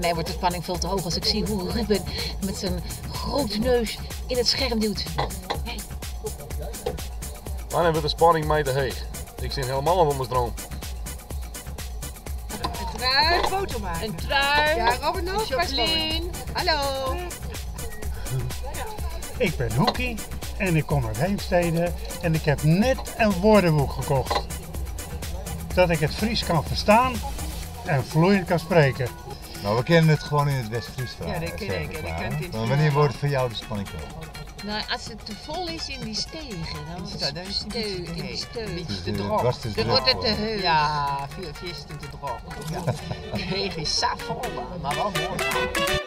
Mij wordt de spanning veel te hoog als ik zie hoe Ruben met zijn grote neus in het scherm duwt. Hey. Dan wurdt de spanning my te heech. Ik sit helemaal op m'n droom. Een trui. Een foto maken. Een trui. Ja, Robert nog. Jacqueline. Hallo. Ik ben Hoekie en ik kom uit Heemstede en ik heb net een woordenboek gekocht. Dat ik het Fries kan verstaan en vloeiend kan spreken. Nou, we kennen het gewoon in het West-Fries Ja, dat ken ik. En ik ken het in het Maar wanneer wordt voor jou de spanning hoog? Nou, als het te vol is in die stegen, dan Is dat- dan is het een beetje steu, te in die heet. steun. Een beetje Dus te de droog. dwars is Dan druk wordt het te geworden. heus. Ja, veel, veel is te droog. Ja. Heeg is safol, maar wel mooi.